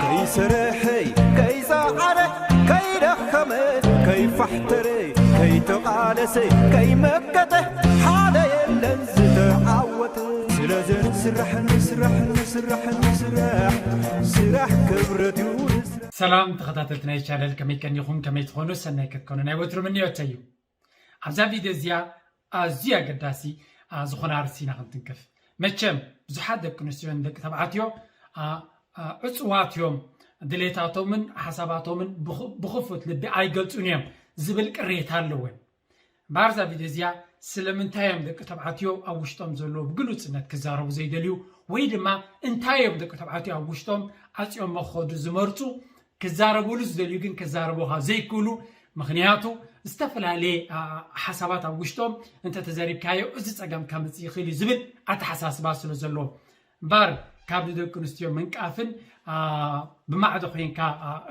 ከይሰርሐ፣ ከይጸዓረ፣ ከይደኸመ፣ ከይፋሕተረ፣ ከይተቓለሰ፣ ከይመከተ፣ ሓደ የለን ዝተዓወተ። ስለዚ ንስራሕ፣ ንስራሕ፣ ንስራሕ፣ ንስራሕ፣ ስራሕ ክብረት እዩ። ሰላም ተኸታተልቲ ናይ ቻነል፣ ከመይ ቀኒኹም? ከመይ ትኾኑ? ሰናይ ክትኮኑ ናይ ወትሩ ምንዮተይ እዩ። ኣብዛ ቪድዮ እዚኣ ኣዝዩ ኣገዳሲ ዝኾነ ኣርእስቲ ኢና ክንትንክፍ። መቸም ብዙሓት ደቂ ኣንስትዮን ደቂ ተባዕትዮ ዕፁዋት እዮም፣ ድሌታቶምን ሓሳባቶምን ብኽፉት ልቢ ኣይገልፁን እዮም ዝብል ቅሬታ ኣለወን። እምበኣር እዛ ቪድዮ እዚኣ ስለምንታይ እዮም ደቂ ተባዕትዮ ኣብ ውሽጦም ዘለዉ ብግሉፅነት ክዛረቡ ዘይደልዩ፣ ወይ ድማ እንታይ እዮም ደቂ ተባዕትዮ ኣብ ውሽጦም ዓፅዮሞ ክኸዱ ዝመርፁ፣ ክዛረብሉ ዝደልዩ ግን ክዛረቡኻ ዘይክእሉ፣ ምኽንያቱ ዝተፈላለየ ሓሳባት ኣብ ውሽጦም እንተተዘሪብካዮ እዚ ፀገም ከምፅእ ይኽእል እዩ ዝብል ኣተሓሳስባ ስለ ዘለዎ። እምበር ካብ ንደቂ ኣንስትዮ ምንቃፍን ብማዕዶ ኮይንካ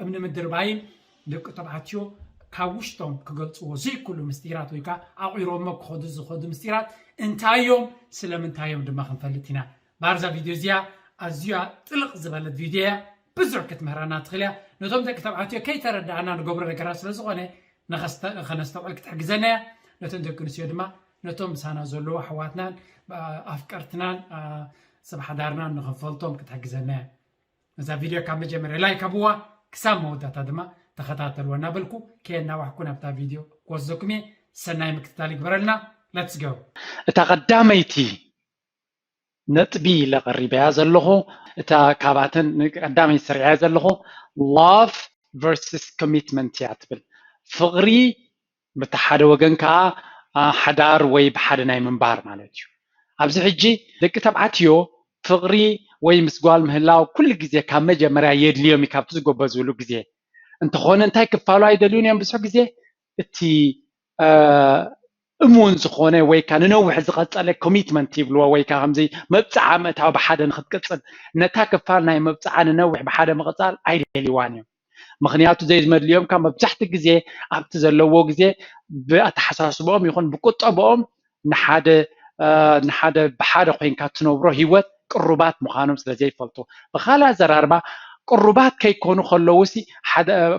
እምኒ ምድርባይን፣ ደቂ ተባዕትዮ ካብ ውሽጦም ክገልፅዎ ዘይክእሉ ምስጢራት ወይ ከዓ ኣቑሮሞ ክኸዱ ዝኸዱ ምስጢራት እንታይ እዮም፣ ስለምንታይ እዮም ድማ ክንፈልጥ ኢና። እምበኣር እዛ ቪድዮ እዚኣ ኣዝያ ጥልቕ ዝበለት ቪድዮ እያ። ብዙሕ ክትምህረና ትኽእል እያ። ነቶም ደቂ ተባዕትዮ ከይተረዳእና ንገብሮ ነገራት ስለ ዝኾነ ከነስተውዕል ክትሕግዘና እያ። ነቶም ደቂ ኣንስትዮ ድማ ነቶም ምሳና ዘለዉ ኣሕዋትናን ኣፍቀርትናን ሰብ ሓዳርናን ንኽንፈልጦም ክትሕግዘና እያ። እዛ ቪድዮ ካብ መጀመርያ ላይክ ሃብዋ፣ ክሳብ መወዳእታ ድማ ተኸታተልዋ እናበልኩ ከየናዋሕኩ ናብታ ቪድዮ ክወስደኩም እየ። ሰናይ ምክትታል ይግበረልና። Let's go። እታ ቀዳመይቲ ነጥቢ ኢለ ቀሪበያ ዘለኹ፣ እታ ካብኣተን ቀዳመይቲ ሰሪዐያ ዘለኹ love versus commitment እያ ትብል። ፍቕሪ በቲ ሓደ ወገን ከዓ ሓዳር ወይ ብሓደ ናይ ምንባር ማለት እዩ። ኣብዚ ሕጂ ደቂ ተባዕትዮ ፍቕሪ ወይ ምስ ጓል ምህላው ኩሉ ግዜ ካብ መጀመርያ የድልዮም እዩ፣ ካብቲ ዝጎበዝሉ ግዜ። እንተኾነ እንታይ ክፋሉ ኣይደልዩን እዮም ብዙሕ ግዜ፣ እቲ እሙን ዝኾነ ወይ ከዓ ንነዊሕ ዝቐፀለ ኮሚትመንት ይብልዎ፣ ወይ ከዓ ከምዚ መብፅዓ ምእታው ብሓደ ንክትቅፅል፣ ነታ ክፋል ናይ መብፅዓ ንነዊሕ ብሓደ ምቕፃል ኣይደልይዋን እዮም። ምኽንያቱ ዘይመድልዮም ካብ መብዛሕቲ ግዜ ኣብቲ ዘለዎ ግዜ ብኣተሓሳስቦኦም ይኹን ብቁጠቦኦም ንሓደ ንሓደ ብሓደ ኮይንካ ትነብሮ ህይወት ቅሩባት ምዃኖም ስለ ዘይፈልጡ። ብኻልእ ኣዘራርባ ቅሩባት ከይኮኑ ከለውሲ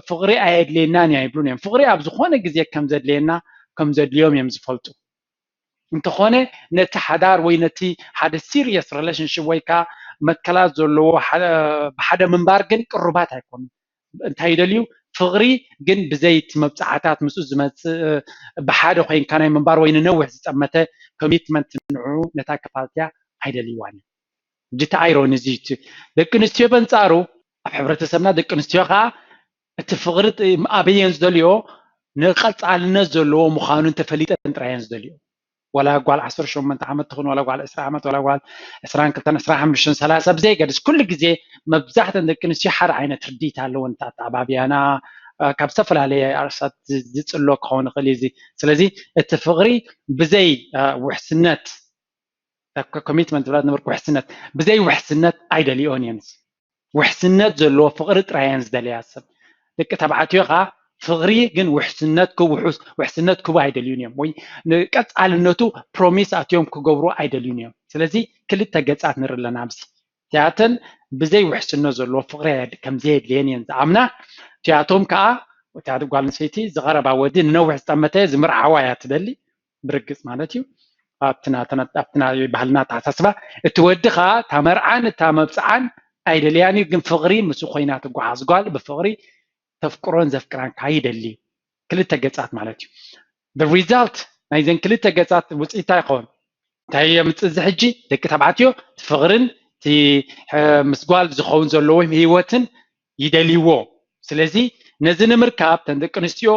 ፍቕሪ ኣየድልየናን እያ ይብሉን እዮም። ፍቕሪ ኣብ ዝኾነ ግዜ ከም ዘድልየና ከም ዘድልዮም እዮም ዝፈልጡ። እንተኾነ ነቲ ሓዳር ወይ ነቲ ሓደ serious relationship ወይ ከዓ መትከላት ዘለዎ ብሓደ ምንባር ግን ቅሩባት ኣይኮኑን። እንታይ ይደልዩ? ፍቕሪ ግን ብዘይ እቲ መብፅዓታት ምስኡ ዝመፅእ ብሓደ ኮይንካ ናይ ምንባር ወይ ንነዊሕ ዝጠመተ ኮሚትመንት ንዑ ነታ ክፋልትያ ኣይደልይዋን እዮም። ጅቲ ኣይሮን እዚ እቲ ደቂ ኣንስትዮ በንፃሩ ኣብ ሕብረተሰብና ደቂ ኣንስትዮ ከዓ እቲ ፍቕሪ ኣበየን ዝደልዮ ንቐፃልነት ዘለዎ ምዃኑ እንተፈሊጠን ጥራየን ዝደልዮ። ዋላ ጓል ዓሰርተ ሸሞንተ ዓመት ትኹን ዋላ ጓል ዕስራ ዓመት ዋላ ጓል ዕስራን ክልተን ዕስራን ሓሙሽተን ሰላሳ ብዘይገድስ ኩሉ ግዜ መብዛሕተን ደቂ ኣንስትዮ ሓደ ዓይነት ርድኢት ኣለወን። ኣተዓባብያና ካብ ዝተፈላለየ ኣርሳት ዝፅሎ ክኸውን ይኽእል እዩ። ስለዚ እቲ ፍቕሪ ብዘይ ውሕስነት ኮሚትመንት ዝብላ ዝነበርኩ ውሕስነት ብዘይ ውሕስነት ኣይደልዮን እየን። ውሕስነት ዘለዎ ፍቕሪ ጥራየን ዝደለያ ሰብ። ደቂ ተባዕትዮ ከዓ ፍቕሪ ግን ውሕስነት ክውሑስ ውሕስነት ክቡ ኣይደልዩን እዮም ወይ ንቀፃልነቱ ፕሮሚስ ኣትዮም ክገብሩ ኣይደልዩን እዮም። ስለዚ ክልተ ገፃት ንርኢ ኣለና ኣብዚ። እቲኣተን ብዘይ ውሕስነት ዘለዎ ፍቕሪ ከም ዘየድልየን እየን ዝኣምና። እቲኣቶም ከዓ እቲኣ ጓል ኣንስተይቲ ዝቐረባ ወዲ ንነዊሕ ዝጠመተ ዝምርዓዋ እያ ትደሊ። ብርግፅ ማለት እዩ። ኣብቲ ናተና ኣብቲ ናይ ባህልና ኣተሓሳስባ እቲ ወዲ ከዓ እታ መርዓን እታ መብፅዓን ኣይደልያን እዩ፣ ግን ፍቕሪ ምስኡ ኮይና ትጓዓዝ ጓል ብፍቕሪ ተፍቅሮን ዘፍቅራን ከዓ ይደሊ። ክልተ ገፃት ማለት እዩ። The result ናይዘን ክልተ ገፃት ውፅኢት እንታይ ይኸውን? እንታይ የምፅእ እዚ ሕጂ? ደቂ ተባዕትዮ እቲ ፍቕርን እቲ ምስ ጓል ዝኸውን ዘለዎ ህይወትን ይደልይዎ። ስለዚ ነዚ ንምርካብ ተን ደቂ ኣንስትዮ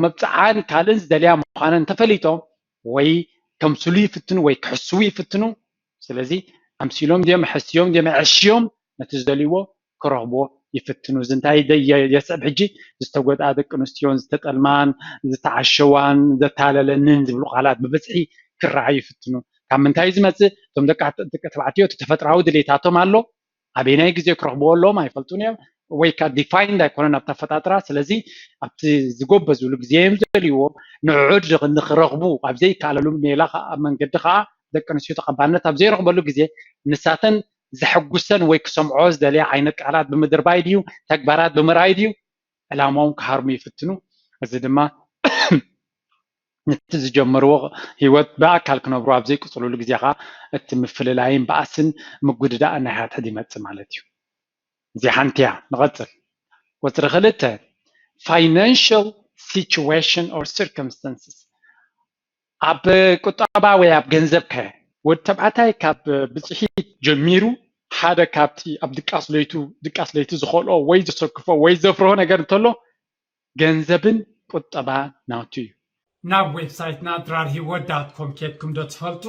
መብፅዓን ካልእን ዝደልያ ምዃነን እንተፈሊጦም ወይ ከምስሉ ይፍትኑ ወይ ክሕስዉ ይፍትኑ። ስለዚ ኣምሲሎም ድዮም ሕስዮም ድዮም ኣዕሽዮም ነቲ ዝደልይዎ ክረኽብዎ ይፍትኑ። እዚ እንታይ የስዕብ ሕጂ? ዝተጎድኣ ደቂ ኣንስትዮን ዝተጠልማን ዝተዓሸዋን ዘታለለንን ዝብሉ ቃላት ብብዝሒ ክረኣዩ ይፍትኑ። ካብ ምንታይ ዝመፅእ? እቶም ደቂ ተባዕትዮ እቲ ተፈጥራዊ ድሌታቶም ኣሎ፣ ኣበየናይ ግዜ ክረኽብዎ ኣለዎም ኣይፈልጡን እዮም ወይ ከዓ ዲፋይንድ ኣይኮነን ኣብቲ ኣፈጣጥራ። ስለዚ ኣብቲ ዝጎበዝሉ ግዜ እዮም ዝደልይዎ። ንዕዑ ንክረኽቡ ኣብ ዘይከኣለሉ ሜላ መንገዲ ከዓ ደቂ ኣንስትዮ ተቐባልነት ኣብ ዘይረኽበሉ ግዜ ንሳተን ዘሐጉሰን ወይ ክሰምዖ ዝደልያ ዓይነት ቃላት ብምድርባይ ድዩ፣ ተግባራት ብምርኣይ ድዩ፣ ዕላማኦም ክሃርሙ ይፍትኑ። እዚ ድማ ነቲ ዝጀመርዎ ህይወት ብኣካል ክነብሩ ኣብ ዘይቅፅሉሉ ግዜ ከዓ እቲ ምፍልላይን ባእስን ምጉድዳእን ናይ ሓድሕድ ይመፅእ ማለት እዩ። እዚ ሓንቲ እያ። ንቐፅል። ቁፅሪ ክልተ፣ financial situation or circumstances። ኣብ ቁጠባ ወይ ኣብ ገንዘብ ከ ወዲ ተባዕታይ ካብ ብፅሒት ጀሚሩ ሓደ ካብቲ ኣብ ድቃስ ለይቱ ድቃስ ለይቲ ዝኸልኦ ወይ ዘሰክፎ ወይ ዘፍርሆ ነገር እንተሎ ገንዘብን ቁጠባ ናቱ እዩ። ናብ ዌብሳይትና ድራር ህይወት ዳት ኮም ኬድኩም ዶ ትፈልጡ?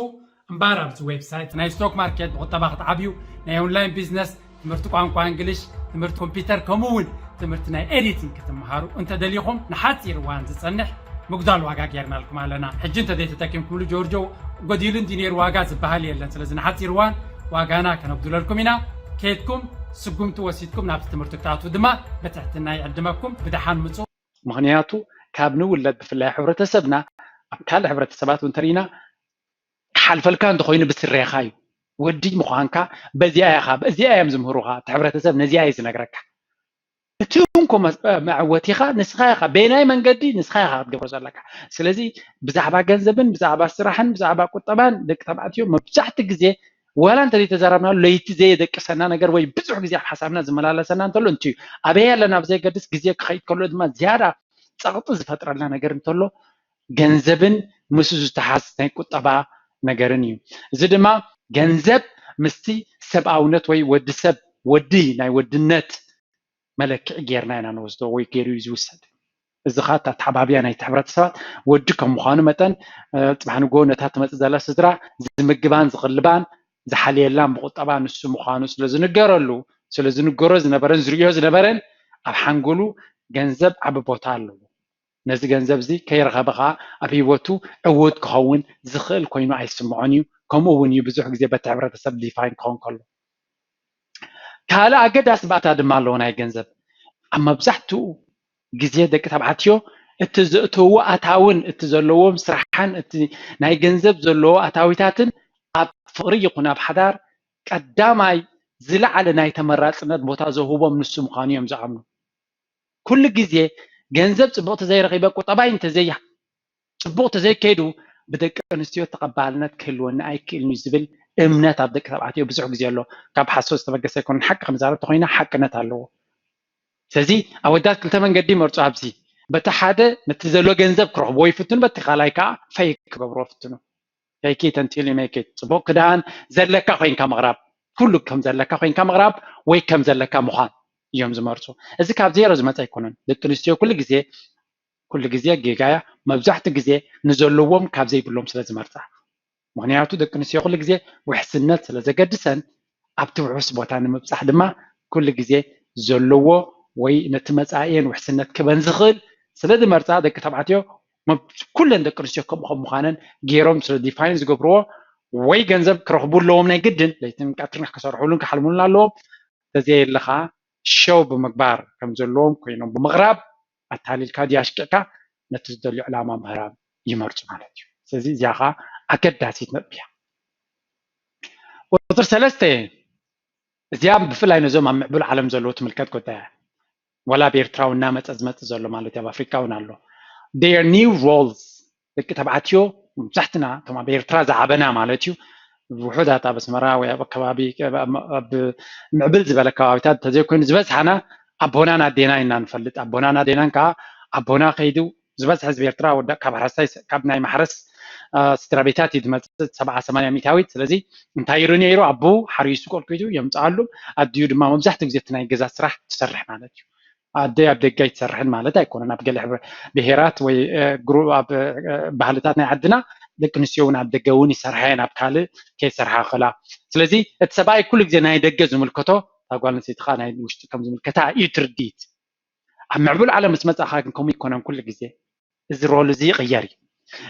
እምበኣር ኣብዚ ዌብሳይት ናይ ስቶክ ማርኬት ብቁጠባ ክትዓብዩ፣ ናይ ኦንላይን ቢዝነስ፣ ትምህርቲ ቋንቋ እንግሊሽ፣ ትምህርቲ ኮምፒውተር ከምኡ እውን ትምህርቲ ናይ ኤዲቲንግ ክትመሃሩ እንተደሊኹም ንሓፂር እዋን ዝፀንሕ ምጉዳል ዋጋ ጌርናልኩም ኣለና። ሕጂ እንተዘይተጠቂምኩምሉ ጆርጆ ጎዲሉ እንዲ ነይሩ ዋጋ ዝበሃል የለን። ስለዚ ንሓፂር እዋን ዋጋና ከነጉድለልኩም ኢና። ከይድኩም ስጉምቲ ወሲድኩም ናብቲ ትምህርቲ ክትኣትዉ ድማ ብትሕትና ይዕድመኩም። ብደሓን ምፁ። ምኽንያቱ ካብ ንውለድ ብፍላይ ሕብረተሰብና ኣብ ካልእ ሕብረተሰባት እውን እንተሪኢና ክሓልፈልካ እንተኾይኑ ብስሬኻ እዩ። ወዲ ምዃንካ በዚኣ ኢኻ፣ በዚኣ እዮም ዝምህሩኻ። እቲ ሕብረተሰብ ነዚኣ እዩ ዝነግረካ። እቲ እንኮ መ- መዕወቲኻ ንስኻ ኢኻ፣ በየናይ መንገዲ ንስኻ ኢኻ ክትገብሮ ዘለካ። ስለዚ ብዛዕባ ገንዘብን ብዛዕባ ስራሕን ብዛዕባ ቁጠባን ደቂ ተባዕትዮ መብዛሕቲ ግዜ ዋላ እንተ ዘይተዛረብና ለይቲ ዘየደቅሰና ነገር ወይ ብዙሕ ግዜ ኣብ ሓሳብና ዝመላለሰና እንተሎ እንትዩ ኣበይ ኣለና ብዘየገድስ ግዜ ክኸይድ ከሎ ድማ ዝያዳ ፀቕጢ ዝፈጥረልና ነገር እንተሎ ገንዘብን ምስ ዝተሓዝ ናይ ቁጠባ ነገርን እዩ። እዚ ድማ ገንዘብ ምስቲ ሰብኣውነት ወይ ወዲ ሰብ ወዲ ናይ ወድነት መለክዒ ጌርና ኢና ንወስዶ ወይ ገይሩ እዩ ዝውሰድ። እዚ ኸዓ እታ ተሓባብያ ናይቲ ሕብረተሰባት ወዲ ከም ምዃኑ መጠን ጽባሕ ንግሆ ነታ ትመፅእ ዘላ ስድራ ዝምግባን ዝቕልባን ዝሓልየላን ብቁጠባ ንሱ ምዃኑ ስለ ዝንገረሉ ስለ ዝንገሮ ዝነበረን ዝርእዮ ዝነበረን ኣብ ሓንጎሉ ገንዘብ ዓቢ ቦታ ኣለዎ። ነዚ ገንዘብ እዚ ከይረኸበ ኸዓ ኣብ ህይወቱ ዕዉት ክኸውን ዝኽእል ኮይኑ ኣይስምዖን እዩ። ከምኡ እውን እዩ ብዙሕ ግዜ በቲ ሕብረተሰብ ዲፋይን ክኸውን ከሎ። ካልእ ኣገዳሲ ባእታ ድማ ኣለዎ ናይ ገንዘብ። ኣብ መብዛሕትኡ ግዜ ደቂ ተባዕትዮ እቲ ዘእተዎ ኣታውን እቲ ዘለዎም ስራሕን እቲ ናይ ገንዘብ ዘለዎ ኣታዊታትን ኣብ ፍቕሪ ይኹን ኣብ ሓዳር ቀዳማይ ዝለዓለ ናይ ተመራፅነት ቦታ ዘውህቦም ንሱ ምዃኑ እዮም ዝኣምኑ። ኩሉ ግዜ ገንዘብ ፅቡቕ ተዘይረኺበ ቁጠባይ እንተዘይ ፅቡቕ ተዘይከይዱ ብደቂ ኣንስትዮ ተቐባልነት ክህልወኒ ኣይክእልን እዩ ዝብል እምነት ኣብ ደቂ ተባዕትዮ ብዙሕ ግዜ ኣሎ። ካብ ሓሶት ዝተበገሰ ኣይኮነን፣ ሓቂ ክንዛረብ ተኾይና ሓቅነት ኣለዎ። ስለዚ ኣወዳት ክልተ መንገዲ ይመርፁ ኣብዚ። በቲ ሓደ ነቲ ዘሎ ገንዘብ ክረኽብዎ ይፍትኑ፣ በቲ ካልኣይ ከዓ ፈይክ ክገብርዎ ፍትኑ። ፈይክ ተንቲል ሜክ ጽቡቕ ክዳን ዘለካ ኮይንካ ምቕራብ፣ ኩሉ ከም ዘለካ ኮይንካ ምቕራብ ወይ ከም ዘለካ ምዃን እዮም ዝመርፁ። እዚ ካብ ዜሮ ዝመፀ ኣይኮነን። ደቂ ኣንስትዮ ኩሉ ግዜ ኩሉ ግዜ ጌጋያ መብዛሕትኡ ግዜ ንዘለዎም ካብ ዘይብሎም ስለ ዝመርፃ። ምኽንያቱ ደቂ ኣንስትዮ ኩሉ ግዜ ውሕስነት ስለ ዘገድሰን ኣብቲ ውሑስ ቦታ ንምብፃሕ ድማ ኩሉ ግዜ ዘለዎ ወይ ነቲ መፃኢየን ውሕስነት ክበን ዝኽእል ስለ ዝመርፃ ደቂ ተባዕትዮ ኩለን ደቂ ኣንስትዮ ከምኡ ከም ምዃነን ገይሮም ስለ ዲፋይን ዝገብርዎ ወይ ገንዘብ ክረኽቡ ኣለዎም ናይ ግድን ለይትን ቀትርን ክሰርሑሉን ክሓልሙሉን ኣለዎም። ተዘየለ ከዓ ሸው ብምግባር ከም ዘለዎም ኮይኖም ብምቕራብ ኣታሊልካ ድዩ ኣሽቂዕካ ነቲ ዝደልዮ ዕላማ ምህራም ይመርፁ ማለት እዩ። ስለዚ እዚኣ ከዓ ኣገዳሲት ነጥቢ እያ። ቁፅሪ ሰለስተ እዚኣ ብፍላይ ነዞም ኣብ ምዕቡል ዓለም ዘለዉ ትምልከት ጉዳይ እያ። ዋላ ኣብ ኤርትራ እውን እናመፀ ዝመፅእ ዘሎ ማለት እዩ፣ ኣብ ኣፍሪካ እውን ኣሎ። Their new roles ደቂ ተባዕትዮ መብዛሕትና እቶም ኣብ ኤርትራ ዝዓበና ማለት እዩ ውሑዳት ኣብ ኣስመራ ወይ ኣብ ከባቢ ኣብ ምዕብል ዝበለ ከባቢታት እንተዘይኮይኑ ዝበዝሓና ኣቦናን ኣዴና ኢና ንፈልጥ። ኣቦናን ኣዴናን ከዓ ኣቦና ከይዱ ዝበዝሐ ህዝቢ ኤርትራ ወዳ ካብ ሓረስታይ ካብ ናይ ማሕረስ ስድራ ቤታት እዩ ዝመፅእ ሰብዓ ሰማንያ ሚእታዊት። ስለዚ እንታይ ይሩ ነይሩ ኣቦ ሓሪሱ ቆልቂቱ የምፅኣሉ ኣዲኡ ድማ መብዛሕትኡ ግዜ እቲ ናይ ገዛ ስራሕ ትሰርሕ ማለት እዩ። ኣደ ኣብ ደገ ኣይትሰርሕን ማለት ኣይኮነን። ኣብ ገለ ብሄራት ወይ ኣብ ባህልታት ናይ ዓድና ደቂ ኣንስትዮ እውን ኣብ ደገ እውን ይሰርሓ እየን ኣብ ካልእ ከይሰርሓ ክላ። ስለዚ እቲ ሰብኣይ ኩሉ ግዜ ናይ ደገ ዝምልከቶ እታ ጓል ኣንስተይቲ ከዓ ናይ ውሽጢ ከም ዝምልከታ እዩ ትርድኢት። ኣብ ምዕቡል ዓለም ምስ መፃእኻ ግን ከምኡ ይኮነን። ኩሉ ግዜ እዚ ሮል እዚ ይቕየር እዩ።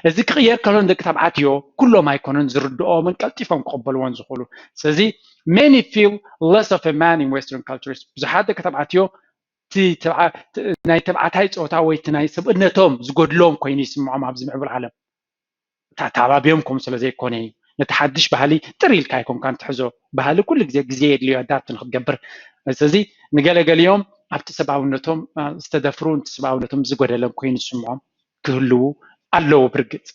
እዚ ክቕየር ከሎ ንደቂ ተባዕትዮ ኩሎም ኣይኮነን ዝርድኦምን ቀልጢፎም ክቕበልዎን ዝኽእሉ። ስለዚ many feel less of a man in western cultures። ብዙሓት ደቂ ተባዕትዮ ናይ ተባዕታይ ፆታ ወይ እቲ ናይ ሰብእነቶም ዝጎድሎም ኮይኑ ይስምዖም ኣብዚ ምዕቡል ዓለም። ተዓባቢዮም ከምኡ ስለ ዘይኮነ እዩ። ነቲ ሓድሽ ባህሊ ጥር ኢልካ ኣይኮንካን ትሕዞ። ባህሊ ኩሉ ግዜ ግዜ የድልዮ ኣዳፕት ንክትገብር። ስለዚ ንገለገሊኦም ኣብቲ ሰብኣውነቶም ዝተደፍሩ፣ እቲ ሰብኣውነቶም ዝጎደሎም ኮይኑ ዝስምዖም ክህልዉ ኣለዎ። ብርግፅ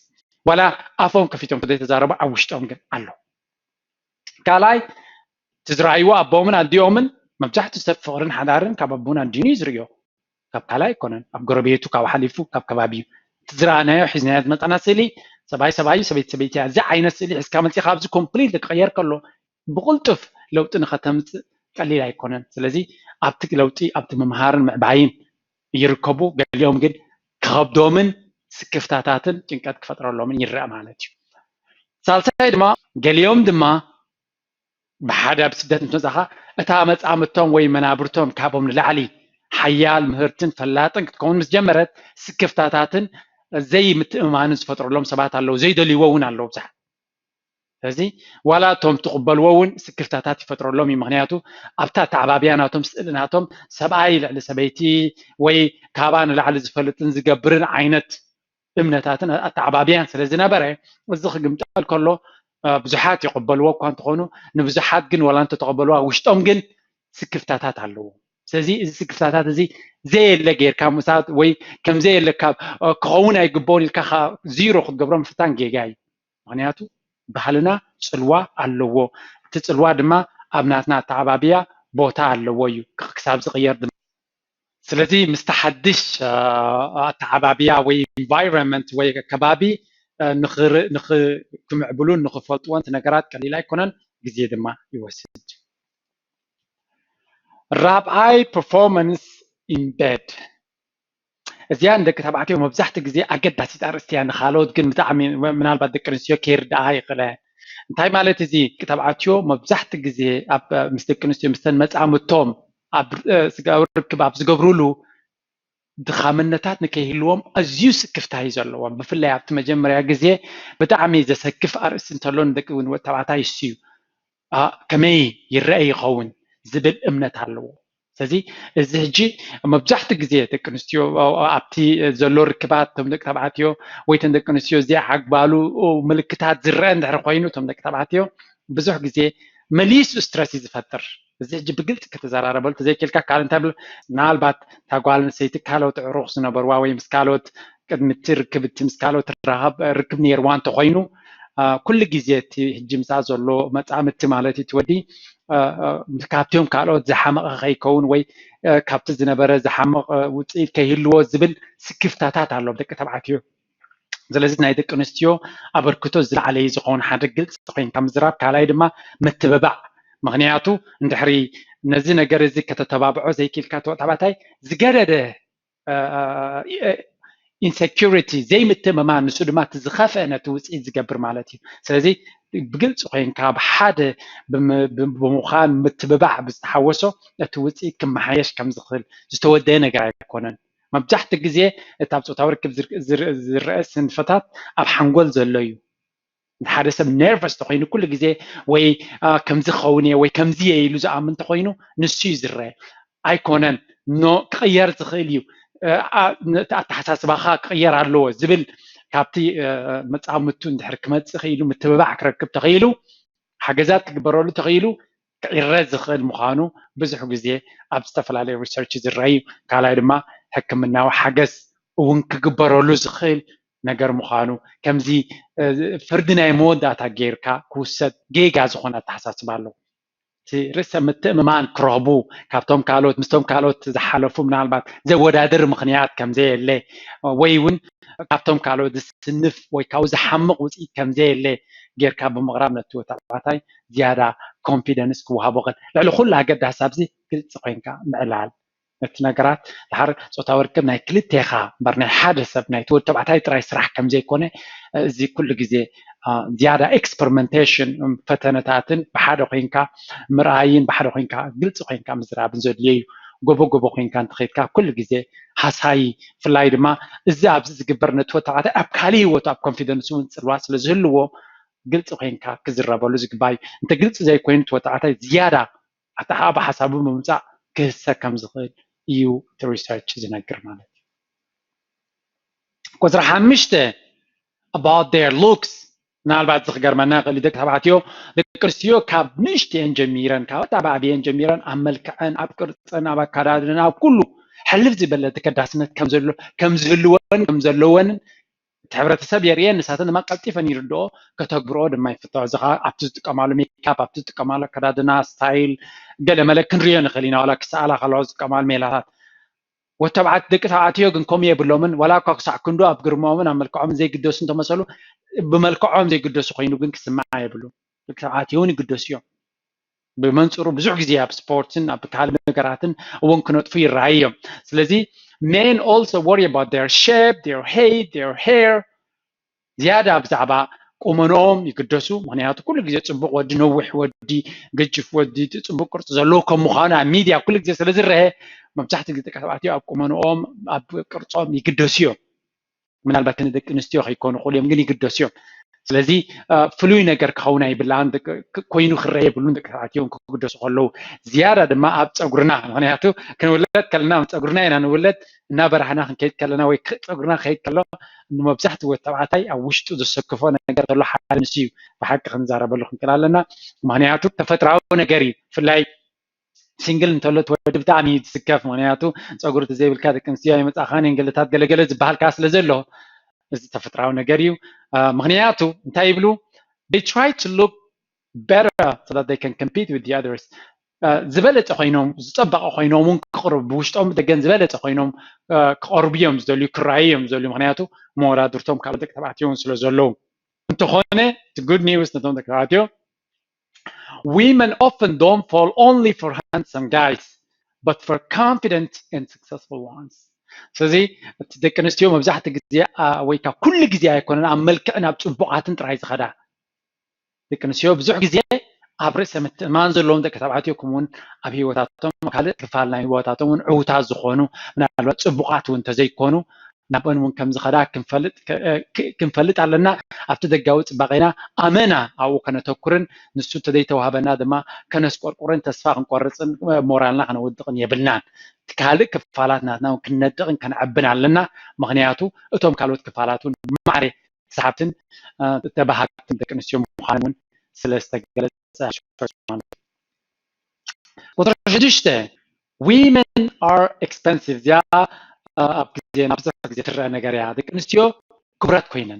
ዋላ ኣፎም ከፊቶም ዘይተዛረቡ ኣብ ውሽጦም ግን ኣሎ። ካልኣይ፣ እቲ ዝረኣይዎ ኣቦምን ኣዲኦምን መብዛሕትኡ ሰብ ፍቕርን ሓዳርን ካብ ኣቦን ኣዲኡን እዩ ዝርእዮ። ካብ ካልእ ኣይኮነን፣ ኣብ ጎረቤቱ ካብ ሓሊፉ ካብ ከባቢ እዩ። እቲ ዝረኣናዮ ሒዝናዮ ዝመፃና ስእሊ ሰብኣይ ሰብኣይ እዩ፣ ሰበይቲ ሰበይቲ እያ። እዚ ዓይነት ስእሊ ሒዝካ መፂኻ ኣብዚ ኮምፕሊት ክቕየር ከሎ ብቕልጡፍ ለውጢ ንኸተምፅእ ቀሊል ኣይኮነን። ስለዚ ኣብቲ ለውጢ ኣብቲ ምምሃርን ምዕባይን ይርከቡ። ገሊኦም ግን ክኸብዶምን ስክፍታታትን ጭንቀት ክፈጥረሎምን ይረአ ማለት እዩ። ሳልሳይ ድማ ገሊኦም ድማ ብሓደ ኣብ ስደት ምስ መጻኻ እታ መጻምድቶም ወይ መናብርቶም ካብኦም ንላዕሊ ሓያል ምህርትን ፈላጥን ክትከውን ምስ ጀመረት ስክፍታታትን ዘይምትእምማንን ዝፈጥረሎም ሰባት ኣለዉ። ዘይደልይዎ እውን ኣለዉ ብዙሓት። ስለዚ ዋላ እቶም ትቕበልዎ እውን ስክፍታታት ይፈጥረሎም እዩ። ምክንያቱ ኣብታ ኣተዓባብያ ናቶም ስእሊ ናቶም ሰብኣይ ልዕሊ ሰበይቲ ወይ ካባ ንላዕሊ ዝፈልጥን ዝገብርን ዓይነት እምነታትን ኣተዓባብያን ስለ ዝነበረ እዚ ክግምጠል ከሎ ብዙሓት ይቕበልዎ እኳ እንተኾኑ ንብዙሓት ግን ዋላ እንተተቐበልዋ ውሽጦም ግን ስክፍታታት ኣለዎ። ስለዚ እዚ ስክፍታታት እዚ ዘየለ ጌርካ ምውሳድ ወይ ከም ዘየለ ካብ ክኸውን ኣይግበኦን ኢልካ ዚሮ ክትገብሮ ምፍታን ጌጋ እዩ። ምክንያቱ ባህልና ፅልዋ ኣለዎ። እቲ ፅልዋ ድማ ኣብ ናትና ኣተዓባብያ ቦታ ኣለዎ እዩ ክሳብ ዝቕየር ድማ። ስለዚ ምስቲ ሓድሽ ኣተዓባብያ ወይ ኢንቫይሮንመንት ወይ ከባቢ ክምዕብሉን ንክፈልጥዎን እቲ ነገራት ቀሊል ኣይኮነን፣ ግዜ ድማ ይወስድ። ራብዓይ ፐርፎርማንስ ኢን ቤድ። እዚኣ ንደቂ ተባዕትዮ መብዛሕትኡ ግዜ ኣገዳሲት ኣርእስቲ እያ። ንካልኦት ግን ብጣዕሚ ምናልባት ደቂ ኣንስትዮ ከይርድኣ ይኽእለ። እንታይ ማለት እዚ? ደቂ ተባዕትዮ መብዛሕትኡ ግዜ ኣብ ምስ ደቂ ኣንስትዮ ምስተን መጻምቶም ኣብ ስጋዊ ርክብ ኣብ ዝገብሩሉ ድኻምነታት ንከይህልዎም ኣዝዩ ስክፍታ እዩ ዘለዎም። ብፍላይ ኣብቲ መጀመርያ ግዜ ብጣዕሚ ዘሰክፍ ኣርእስቲ እንተሎ ንደቂ ተባዕታይ እሱ እዩ። ከመይ ይረአ ይኸውን ዝብል እምነት ኣለዎ። ስለዚ እዚ ሕጂ መብዛሕትኡ ግዜ ደቂ ኣንስትዮ ኣብቲ ዘሎ ርክባት እቶም ደቂ ተባዕትዮ ወይ እተን ደቂ ኣንስትዮ ዘይዓግባሉ ምልክታት ዝረአ እንድሕር ኮይኑ እቶም ደቂ ተባዕትዮ ብዙሕ ግዜ መሊሱ ስትረስ እዩ ዝፈጥር። እዚ ሕጂ ብግልፂ ከተዘራረበሉ ተዘይክልካ ካልእ እንታይ ብል ምናልባት እታ ጓል ኣንስተይቲ ካልኦት ኣዕሩኽ ዝነበርዋ ወይ ምስ ካልኦት ቅድሚ እቲ ርክብ እቲ ምስ ካልኦት ራኸብ ርክብ ነይርዋ እንተኮይኑ ኩሉ ግዜ እቲ ሕጂ ምሳ ዘሎ መፃምድቲ ማለት እዩ እቲ ወዲ ካብቲኦም ካልኦት ዝሓመቐ ከይከውን ወይ ካብቲ ዝነበረ ዝሓመቕ ውፅኢት ከይህልዎ ዝብል ስክፍታታት ኣሎ ደቂ ተባዕትዮ። ስለዚ ናይ ደቂ ኣንስትዮ ኣበርክቶ ዝለዓለ እዩ ዝኸውን። ሓደ ግልፂ ኮይንካ ምዝራብ፣ ካልኣይ ድማ ምትብባዕ። ምክንያቱ እንድሕሪ ነዚ ነገር እዚ ከተተባብዖ ዘይክኢልካ ተባዕታይ ዝገደደ ኢንሴኪሪቲ ዘይምትእምማን ንሱ ድማ እቲ ዝኸፍአ ነቲ ውፅኢት ዝገብር ማለት እዩ። ስለዚ ብግልፂ ኮይንካ ብሓደ ብምዃን ምትብባዕ ብዝተሓወሶ እቲ ውፅኢት ክመሓየሽ ከም ዝኽእል ዝተወደአ ነገር ኣይኮነን። መብዛሕትኡ ግዜ እቲ ኣብ ፆታዊ ርክብ ዝረአ ስንፈታት ኣብ ሓንጎል ዘሎ እዩ። ሓደ ሰብ ነርቨስ ተኮይኑ ኩሉ ግዜ ወይ ከምዚ ክኸውን እየ ወይ ከምዚ እየ ኢሉ ዝኣምን ተኮይኑ ንሱ እዩ ዝረአ ኣይኮነን። ኖ ክቕየር ዝኽእል እዩ። ኣተሓሳስባኻ ክቕየር ኣለዎ ዝብል ካብቲ መፃምቱ እንድሕር ክመፅእ ክኢሉ ምትብባዕ ክረክብ ተኽኢሉ ሓገዛት ክግበረሉ ተኽኢሉ ክዕረ ዝኽእል ምዃኑ ብዙሕ ግዜ ኣብ ዝተፈላለዩ ሪሰርች ዝረአ እዩ። ካልኣይ ድማ ሕክምናዊ ሓገዝ እውን ክግበረሉ ዝኽእል ነገር ምዃኑ ከምዚ ፍርዲ ናይ መወዳእታ ጌርካ ክውሰድ ጌጋ ዝኾነ ኣተሓሳስባ ኣሎ። እቲ ርእሰ ምትእምማን ክረኽቡ ካብቶም ካልኦት ምስቶም ካልኦት ዝሓለፉ ምናልባት ዘወዳድር ምኽንያት ከምዘየለ ወይ እውን ካብቶም ካልኦት ዝስንፍ ወይ ካብኡ ዝሓምቕ ውፅኢት ከምዘየለ ጌርካ ብምቕራብ ነቲ ተባዕታይ ዝያዳ ኮንፊደንስ ክወሃቦ ኽእል። ልዕሊ ኩሉ ኣገዳሲ ኣብዚ ግልፂ ኮይንካ ምዕላል ነቲ ነገራት ድሓር ፆታዊ ርክብ ናይ ክልቴኻ እምበር ናይ ሓደ ሰብ ናይ ተወዲ ተባዕታይ ጥራይ ስራሕ ከም ዘይኮነ እዚ ኩሉ ግዜ ዝያዳ ኤክስፐሪመንቴሽን ፈተነታትን ብሓደ ኮይንካ ምርኣይን ብሓደ ኮይንካ ግልፂ ኮይንካ ምዝራብን ዘድልዮ እዩ። ጎቦ ጎቦ ኮይንካ እንተኸይድካ ኩሉ ግዜ ሃሳዪ ብፍላይ ድማ እዚ ኣብዚ ዝግበር ነቲ ተባዕታይ ኣብ ካሊእ ህይወቱ ኣብ ኮንፊደንስ እውን ፅልዋ ስለ ዝህልዎ ግልፂ ኮይንካ ክዝረበሉ ዝግባእ እዩ። እንተ ግልፂ ዘይኮይኑ እቲ ተባዕታይ ዝያዳ ኣተሓባባ ሓሳቡ ምምፃእ ክህሰ ከም ዝኽእል እዩ እቲ ሪሰርች ዝነግር ማለት እዩ። ቁፅሪ ሓሙሽተ about their looks ምናልባት እዚ ክገርመና ይኽእል እዩ። ደቂ ተባዕትዮ፣ ደቂ ኣንስትዮ ካብ ንእሽትኤን ጀሚረን፣ ካብ ኣተዓባብየን ጀሚረን ኣብ መልክዐን፣ ኣብ ቅርፀን፣ ኣብ ኣከዳድነን፣ ኣብ ኩሉ ሕልፍ ዝበለ ተገዳስነት ከም ዘሎ ከም ዝህልወን ከም ዘለወንን እቲ ሕብረተሰብ የርእየን፣ ንሳተን ድማ ቀልጢፈን ይርድኦ፣ ከተግብርኦ ድማ ይፍተዋ። እዚ ከዓ ኣብቲ ዝጥቀማሉ ሜካፕ፣ ኣብቲ ዝጥቀማሉ ኣከዳድና፣ ስታይል፣ ገለ መለ ክንሪኦ ንኽእል ኢና። ዋላ ክሰኣላ ከለዋ ዝጥቀማሉ ሜላታት ወተባዕት ደቂ ተባዕትዮ ግን ከምኡ የብሎምን። ዋላ እኳ ክሳዕ ክንዱ ኣብ ግርማኦምን ኣብ መልክዖምን ዘይግደሱ እንተመሰሉ፣ ብመልክዖም ዘይግደሱ ኮይኑ ግን ክስማዕ የብሉ። ደቂ ተባዕትዮ እውን ይግደሱ እዮም። ብመንፅሩ ብዙሕ ግዜ ኣብ ስፖርትን ኣብ ካልእ ነገራትን እውን ክነጥፉ ይረኣዩ እዮም። ስለዚ men also worry about their shape, their height, their hair. ዝያዳ ብዛዕባ ቁመንኦም ይግደሱ። ምክንያቱ ኩሉ ግዜ ፅቡቅ ወዲ፣ ነዊሕ ወዲ፣ ገጅፍ ወዲ፣ እቲ ፅቡቅ ቅርፂ ዘለዎ ከም ምኳኑ ኣብ ሚድያ ኩሉ ግዜ ስለ ዝረአ፣ መብዛሕትኡ ግዜ ደቂ ተባዕትዮ ኣብ ቁመንኦም ኣብ ቅርፆም ይግደሱ እዮም። ምናልባት ንደቂ ኣንስትዮ ከይኮኑ ይኽእሉ እዮም፣ ግን ይግደሱ እዮም። ስለዚ እ፣ ፍሉይ ነገር ክኸውን ኣይብላን፣ ደቂ- ክ- ኮይኑ ክረአ የብሉን። ደቂ ተባዕትዮ ክግደሱ ከለዉ ዝያዳ ድማ ኣብ ፀጉርና፣ ምክንያቱ ክንውለድ ከለና ኣብ ፀጉርና ኢና ንውለድ፣ እናበራህና ክንከይድ ከለና ወይ ክ- ፀጉርና ክኸይድ ከሎ ንመብዛሕትኡ ወዲ ተባዕታይ ኣብ ውሽጡ ዘሰክፎ ነገር ዘሎ ሓደ ንሱ እዩ። ብሓቂ ክንዛረበሉ ክንክእል ኣለና፣ ምክንያቱ ተፈጥራዊ ነገር እዩ። ብፍላይ ሲንግል እንተሎ እቲ ወዲ ብጣዕሚ እዩ ዝስከፍ፣ ምክንያቱ ፀጉሪ ተዘይብልካ ደቂ ኣንስትዮ ኣይመፃኻን እየን፣ ገለታት ገለገለ ዝበሃል ከዓ ስለ ዘሎ እዚ ተፈጥራዊ ነገር እዩ። አ፣ ምክንያቱ እንታይ ይብሉ? They try to look better so that they can compete with the others. አ፣ ዝበለፀ ኮይኖም፣ ዝፀበቐ ኮይኖም እውን ክቕርቡ፣ ብውሽጦም ብደገን ዝበለፀ ኮይኖም አ፣ ክቐርቡ እዮም ዝደልዩ፣ ክረኣዩ እዮም ዝደልዩ። ምክንያቱ መወዳድርቶም ካልኦት ደቂ ተባዕትዮ እውን ስለ ዘለዉ። እንተኾነ እቲ good news ነቶም ደቂ ተባዕትዮ Women often don't fall only for handsome guys, but for confident and successful ones. ስለዚ እቲ ደቂ ኣንስትዮ መብዛሕትኡ ግዜ አ፣ ወይ ካብ ኩሉ ግዜ ኣይኮነን ኣብ መልክዕን ኣብ ፅቡቃትን ጥራይ ዝኸዳ። ደቂ ኣንስትዮ ብዙሕ ግዜ ኣብ ርእሰ ምትእማን ዘለዎም ደቂ ተባዕትዮ ከምኡውን ኣብ ህይወታቶም ካልእ ክፋል ናይ ህይወታቶም እውን ዕውታት ዝኾኑ ምናልባት ፅቡቃት እውን እንተዘይኮኑ ናብአን እውን ከም ዝኸዳ ክንፈልጥ ክ- ክ- ክንፈልጥ ኣለና። ኣብቲ ደጋዊ ፅባቄና ኣመና ኣብኡ ከነተኩርን ንሱ እንተዘይተዋህበና ድማ ከነስቆርቁርን ተስፋ ክንቆርፅን እ፣ ሞራልና ከነውድቕን የብልናን። እቲ ካልእ ክፋላት ናትና እውን ክንነድቕን ከነዕብን ኣለና። ምክንያቱ እቶም ካልኦት ክፋላት እውን ማዕረ ሰሓብትን እ፣ ተባሃግትን ደቂ ኣንስትዮ ምዃኖም እውን ስለ ዝተገለፀ ቁፅሪ ሽዱሽተ women are expensive እዚኣ እ፣ ኣብ ግዜና ብዙሕ ግዜ ትረአ ነገር እያ። ደቂ ኣንስትዮ ክቡራት ኮይነን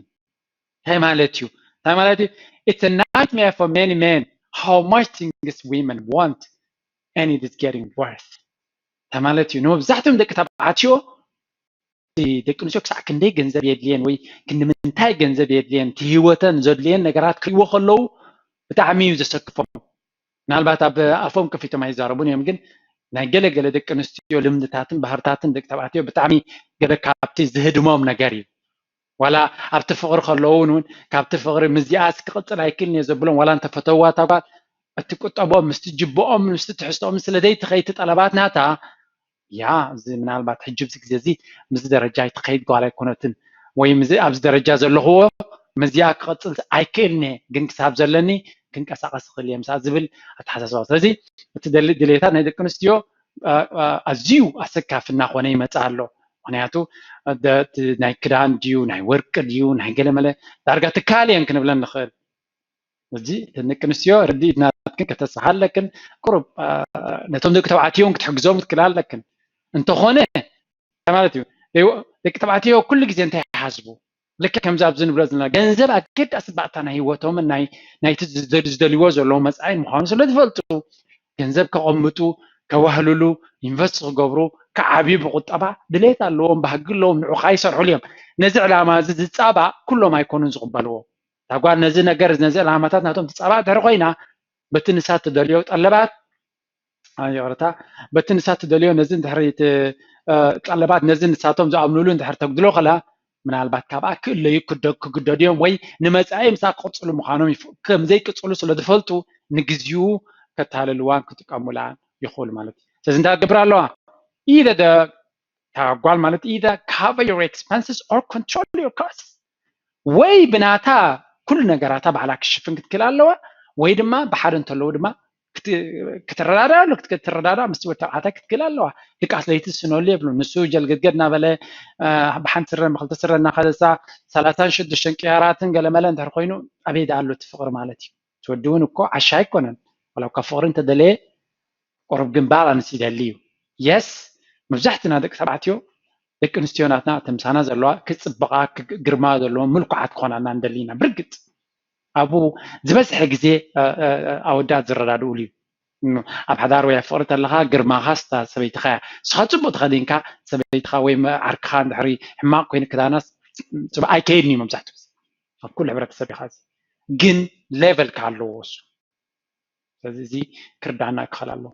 እንታይ ማለት እዩ? እንታይ ማለት እዩ? It's a nightmare for many men how much things women want and it is getting worse. እንታይ ማለት እዩ? ንመብዛሕትኦም ደቂ ተባዕትዮ እቲ ደቂ ኣንስትዮ ክሳዕ ክንደይ ገንዘብ የድልየን ወይ ክንዲ ምንታይ ገንዘብ የድልየን፣ እቲ ህይወተን ዘድልየን ነገራት ክሪእዎ ከለዉ ብጣዕሚ እዩ ዘሰክፎም። ምናልባት ኣብ ኣፎም ከፊቶም ኣይዛረቡን እዮም፣ ግን ናይ ገለ ገለ ደቂ ኣንስትዮ ልምድታትን ባህርታትን ደቂ ተባዕትዮ ብጣዕሚ ገለ ካብቲ ዝህድሞም ነገር እዩ። ዋላ ኣብቲ ፍቕሪ ከለዉ እውን እውን ካብቲ ፍቕሪ ምስዚኣስ ክቕፅል ኣይክእልን እየ ዘብሎም፣ ዋላ እንተፈተውዋ እታ ጓል እቲ ቁጠቦም ምስቲ ጅብኦም ምስቲ ትሕዝቶኦም ስለ ዘይትኸይድ እቲ ጠለባት ናታ ያ እዚ ምናልባት ሕጂ ኣብዚ ግዜ እዚ ምስዚ ደረጃ ኣይትኸይድ ጓል ኣይኮነትን ወይ ምስዚ ኣብዚ ደረጃ ዘለኽዎ ምስዚኣ ክቐፅል ኣይክእልን እየ ግን ክሳብ ዘለኒ ክንቀሳቐስ ይኽእል እየ ምሳ ዝብል ኣተሓሳስባ ስለዚ እቲ ደሊ- ድሌታት ናይ ደቂ ኣንስትዮ አ- አ- ኣዝዩ ኣሰካፊ እናኾነ ይመፅእ ኣሎ ምክንያቱ ደ- እቲ ናይ ክዳን ድዩ ናይ ወርቂ ድዩ ናይ ገለመለ ዳርጋ ትካል እየን ክንብለን ንኽእል ሕጂ እተን ደቂ ኣንስትዮ ርድኢት ናትክን ከተስፍሓ ኣለክን ቁሩብ አ፣ ነቶም ደቂ ተባዕትዮ እውን ክትሕግዞም ክትክእላ ኣለክን እንተኾነ እንታይ ማለት እዩ ደቂ ተባዕትዮ ኩሉ ግዜ እንታይ ይሓስቡ ልክዕ ከምዚ ኣብዚ ንብሎ ዘለና ገንዘብ ኣገዳሲ ባእታ ናይ ህይወቶምን ናይ ናይቲ ዝደ- ዝደልይዎ ዘለዉ መፃኢን ምዃኑ ስለ ዝፈልጡ ገንዘብ ከቐምጡ ከዋህልሉ ኢንቨስት ክገብሩ ክዓብዩ ብቁጠባ ድሌት ኣለዎም ባህጊ ኣለዎም ንዑ ከዓ ይሰርሕሉ እዮም ነዚ ዕላማ እዚ ዝፃባእ ኩሎም ኣይኮኑን ዝቕበልዎ እታ ጓል ነዚ ነገር ነዚ ዕላማታት ናቶም ትፃባእ ድሕሪ ኮይና በቲ ንሳ ትደልዮ ጠለባት ይቕርታ በቲ ንሳ ትደልዮ ነዚ እንድሕር ጠለባት ነዚ ንሳቶም ዝኣምኑሉ እንድሕር ተጉድሎ ከላ ምናልባት ካብኣ ክእለዩ ክደ- ክግደዱ እዮም ወይ ንመፃኢ ምሳ ክቕፅሉ ምዃኖም ይፍ- ከም ዘይቅፅሉ ስለ ዝፈልጡ ንግዚኡ ከታልልዋን ክጥቀሙላን ይኽእሉ ማለት እዩ ስለዚ እንታይ ክገብር ኣለዋ either the እታ ጓል ማለት either cover your expenses or control your costs ወይ ብናታ ኩሉ ነገራታ ባዕላ ክሽፍን ክትክእል ኣለዋ ወይ ድማ ብሓደ እንተለዉ ድማ ክትረዳዳ ኣሎ ክትረዳዳ ምስ ወዲ ተባዕታይ ክትክእል ኣለዋ። ድቃስ ለይቲ ስነሉ የብሉ። ንሱ ጀልገድገድ እናበለ ብሓንቲ ስረ ብክልተ ስረ እናኸለሳ ሰላሳን ሽዱሽተን ቅያራትን ገለመለ እንድሕር ኮይኑ ኣበይ ዳ ኣሎ እቲ ፍቅሪ ማለት እዩ። እቲ ወዲ እውን እኮ ዓሻ ኣይኮነን። ዋላ እኳ ፍቅሪ እንተደለየ ቁሩብ ግንባር ኣንስ ይደሊ እዩ። የስ መብዛሕትና ደቂ ተባዕትዮ ደቂ ኣንስትዮ ናትና እቲ ምሳና ዘለዋ ክፅብቃ ግርማ ዘለዎ ምልኩዓት ክኾናና ንደሊ ኢና። ብርግፅ ኣብኡ ዝበዝሐ ግዜ ኣወዳት ዝረዳድኡሉ እዩ። ኣብ ሓዳር ወይ ኣብ ፍቅሪ ተለካ ግርማኻስ እታ ሰበይትኻ እያ። ንስኻ ፅቡቅ ተኸዲንካ ሰበይትኻ ወይ ዓርክኻ እንድሕሪ ሕማቅ ኮይኑ ክዳናስ ኣይከይድን እዩ መብዛሕትኡ ግዜ። ኣብ ኩሉ ሕብረተሰብ ኢኻ ግን ሌቨልካ ኣለዎ እሱ። ስለዚ እዚ ክርዳና ክኽእል ኣለዎ።